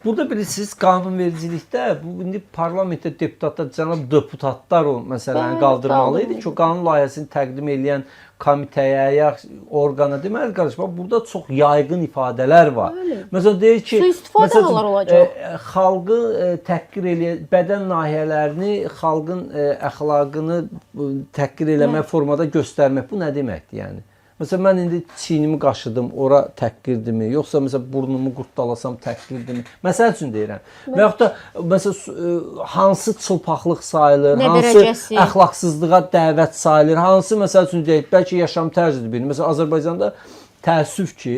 Burada bilirsiniz, qanunvericilikdə bu indi parlamentdə deputatlar, cənab deputatlar o məsələni qaldırmalı idi ki, o qanun layihəsini təqdim eləyən komitəyə ya orqana deməli qardaş, bax burada çox yayğın ifadələr var. Bəli. Məsələn deyir ki, Sui-istifadə hallar olacaq. Xalqı təhqir eləyə, bədən nahiyələrini xalqın əxlaqını təhqir eləmək formada göstərmək bu nə deməkdir yəni? Məsələn mən indi çiynimi qaşıdım, ora təhqirdirmi? Yoxsa məsələn burnumu qurtdalasam təhqirdirmi? Məsəl üçün deyirəm. Və yaxud da məsələn hansı çılpaqlıq sayılır, Nə hansı dərəcəsi? əxlaqsızlığa dəvət sayılır, hansı məsəl üçün deyək, bəlkə yaşam tərzidir birini. Məsələn Azərbaycanda təəssüf ki,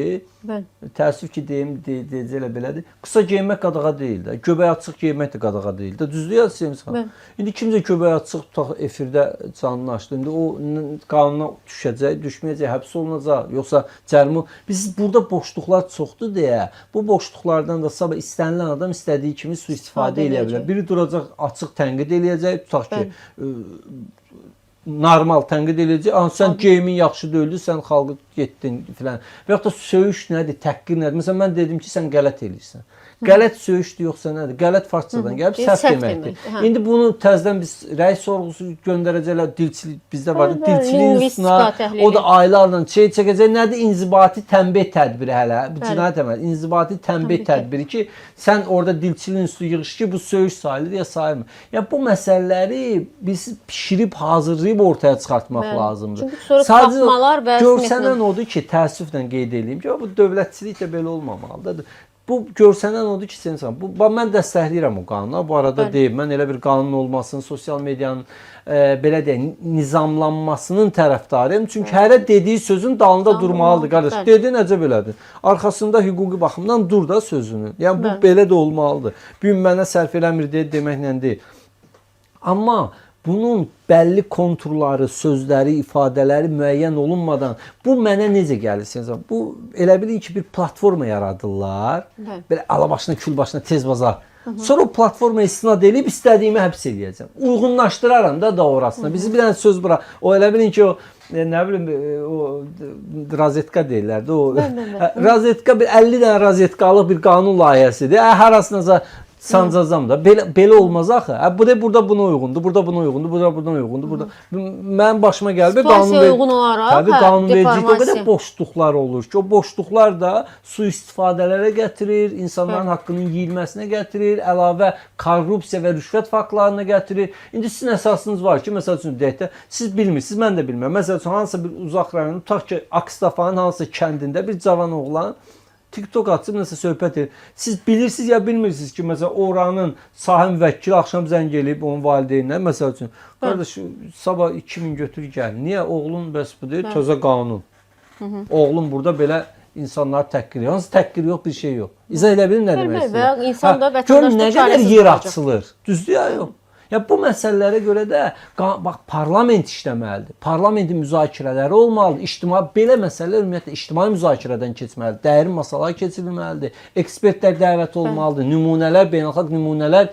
Bəli. təəssüf ki deyim, deyəcək elə belədir. Qısa geyinmək qadağa deyil də, göbəyi açıq geyinmək də qadağa deyil də. Düzdür ya Hüseyn xanım? Bəli. İndi kimsə göbəyi açıq tutaq efirdə canını açdı. İndi o qanuna düşəcək, düşməyəcək, həbs olunacaq, yoxsa cərimə. Biz burada boşluqlar çoxdur deyə, bu boşluqlardan da sabah istənilən adam istədiyi kimi sui-istifadə İstifadə eləyə bilər. eləyəcək. Biri duracaq, açıq tənqid eləyəcək, tutaq ki, normal tənqid eləyəcək. "Aha, sən geyimin yaxşı deyildi, sən xalqı getdin" filan. Və yaxud da söyüş nədir, təhqir nədir? Məsələn mən dedim ki, sən qələt eləyirsən. Qələt söyüşdür yoxsa nədir? Qələt farsçadan gəlib Deyir, səhv səhv deməkdir. demək, hə. İndi bunu təzədən biz rəy sorğusu göndərəcəklər, dilçilik bizdə var. Bəli, bəli, Dilçiliyin lingvistika üstünə təhlili. o da aylarla şey çəkəcək. Nədir inzibati tənbih tədbiri hələ? Bu Bəli. cinayət əməli. İnzibati tənbih Tənbih tədbiri ki, sən orada dilçiliyin üstü yığış ki, bu söyüş sayılır ya sayılmır. Yəni bu məsələləri biz bişirib hazırlayıb ortaya çıxartmaq Bəli. lazımdır. Çünki sonra tapmalar və görsənən odur ki, təəssüflə qeyd eləyim ki, bu dövlətçilik də belə olmamalıdır. Bu görsənən odur ki, sən bu bax mən dəstəkləyirəm o qanunu. Bu arada Bəli. deyim, mən elə bir qanun olmasını, sosial medianın belə deyək, nizamlanmasının tərəfdarıyam. Çünki hərə dediyi sözün dalında Dalında durmalıdır qardaş. bəli. Dedi necə belədir? Arxasında hüquqi baxımdan dur da sözünün. Yəni bu Bəli. belə də olmalıdır. Bu gün mənə sərf eləmir deyə deməklə deyil. Amma bunun bəlli konturları, sözləri, ifadələri müəyyən olunmadan bu mənə necə gəlir sənsə? Bu elə bilin ki, bir platforma yaradırlar. Bəli. Belə alabaşına, külbaşına tez bazar. Sonra o platforma istinad eləyib istədiyimi həbs eləyəcəm. Uyğunlaşdıraram da orasına. Bizi bir dənə söz bura. O elə bilin ki, o nə bilim o rozetka deyirlər də o. Bəli, bəli, bəli. Rozetka bir 50 dənə rozetkalıq bir qanun layihəsidir. Harasınasa sancacam da. Belə olmaz axı. Hə, bu da burada buna uyğundur, burada buna uyğundur, burada buna uyğundur, burada. Mənim başıma gəldi Situasiyaya uyğun olaraq, Təbii hə, qanunvericilikdə o qədər deformasiya. boşluqlar olur ki, o boşluqlar da sui-istifadələrə gətirir, insanların haqqının yeyilməsinə gətirir, əlavə korrupsiya və rüşvət faktlarına gətirir. İndi sizin əsasınız var ki, məsəl üçün deyək də, siz bilmirsiniz, mən də bilmirəm. Məsəl üçün hansısa bir uzaq rayonun, tutaq ki, Akstafanın hansısa kəndində bir cavan oğlan TikTok açıb nəsə söhbət edir. Siz bilirsiniz ya bilmirsiniz ki, məsələn oranın sahə müvəkkili axşam zəng eləyib onun valideyninə, məsəl üçün, qardaş sabah 2000 götür gəl. Niyə oğlun bəs bu deyir, təzə qanun. Oğlum burada belə insanları təhqir edir. Hansı təhqir yox, bir şey yox. İzah elə bilim nə Bəli, demək bəli, istəyirəm. və insan da, Hə, vətəndaş Görün da nə qədər çarəsiz yer qalacaq. açılır. Düzdür ya yox? Ya bu məsələlərə görə də bax parlament işləməlidir. Parlamentin müzakirələri olmalıdır. İctimai belə məsələlər ümumiyyətlə ictimai müzakirədən keçməlidir. Dərin masalar keçirilməlidir. Ekspertlər dəvət olunmalıdır. Nümunələr, beynəlxalq nümunələr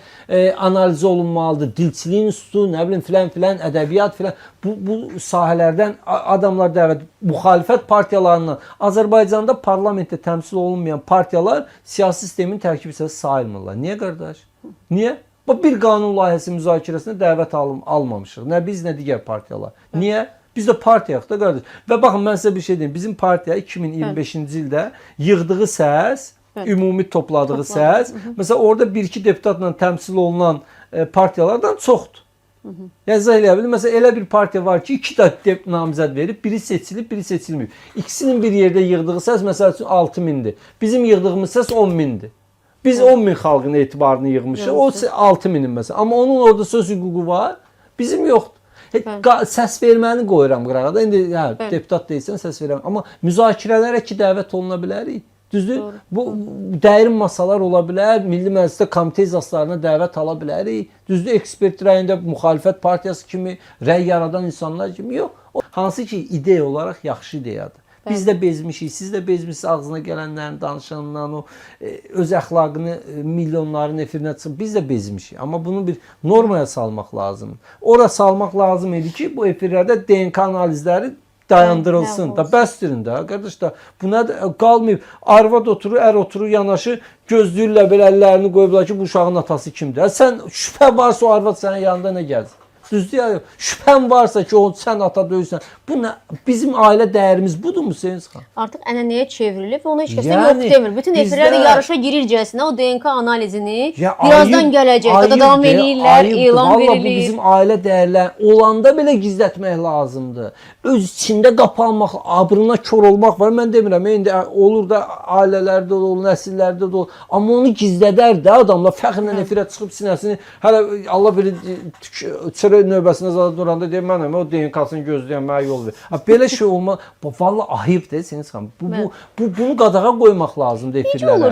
analiz olunmalıdır. Dilçiliyin üstü, nə bilim filan filan, ədəbiyyat filan bu sahələrdən adamlar dəvət, müxalifət partiyalarından Azərbaycanda parlamentdə təmsil olunmayan partiyalar siyasi sistemin tərkib hissəsi sayılmırlar. Niyə qardaş? Niyə? Bu bir qanun layihəsi müzakirəsinə dəvət almamışıq. Nə biz, nə digər partiyalar. Niyə? Biz də partiyayıq da qardaş. Və baxın mən sizə bir şey deyim. Bizim partiya 2025-ci ildə yığdığı səs, ümumi topladığı səs, məsələn orada 1-2 deputatla təmsil olunan partiyalardan çoxdur. Yəni izah eləyə bilim. Məsələn elə bir partiya var ki, 2 də namizəd verib, biri seçilib, biri seçilməyib. İkisinin bir yerdə yığdığı səs məsəl üçün 6000-dir. Bizim yığdığımız səs 10000-dir. Biz 10.000 xalqın etibarını yığmışıq. O 6000-in məsələn. Amma onun orada söz hüququ var, bizim yoxdur. Səs verməni qoyuram qırağa da. İndi hə, deputat deyilsən səs verəm. Amma müzakirələrə ki dəvət oluna bilərik. Düzdür? Doğru. Bu dərin masalar ola bilər. Milli Məclisdə komitə iclaslarına dəvət ala bilərik. Düzdür? Ekspert rəyində müxalifət partiyası kimi, rəy yaradan insanlar kimi yox. O, hansı ki ideya olaraq yaxşı ideyadır. Biz də bezmişik, siz də bezmişsiniz ağzına gələnlərin danışanından, o öz əxlaqını milyonların efirinə çıxıb biz də bezmişik. Amma bunu bir normaya salmaq lazımdır. Ora salmaq lazım idi ki, bu efirlərdə DNK analizləri dayandırılsın. Da bəsdirin də, qardaş da. Bu nədir? Qalmayıb. Arvad oturur, ər oturur yanaşı, gözləyirlər belə əllərini qoyublar ki, bu uşağın atası kimdir? Hə, sən şübhə varsa o arvad sənin yanında nə gəzir? Düzdür ya? Yox? Şübhən varsa ki, o sən ata deyilsən. Bu nə? Bizim ailə dəyərimiz budurmu Sevinç xanım? Artıq ənənəyə çevrilib və ona heç kəs də Yəni yox demir. Bütün efirlərdə bizdə- yarışa girircəsinə o DNK analizini Ya birazdan ayıb- gələcək. Qadadan ayıbdır, eləyirlər, ayıbdır. elan Vallahi verilir. bu bizim ailə dəyərləri olanda belə gizlətmək lazımdır. Öz içində qapanmaq, abrına kor olmaq var. Mən demirəm, indi olur da ailələrdə də olur, nəsillərdə də olur. Amma onu gizlədər də adamlar fəxrlə efirə çıxıb sinəsini hələ Allah bilir çörək növbəsinə zada duranda deyir mənəm o DNK-sını gözləyən mənə yol ver. Ha, belə şey olmaz. Vallahi ayıbdır Sevinç xanım. Bu, bu, bu bunu qadağa qoymaq lazımdır Necə efirlərə. olur.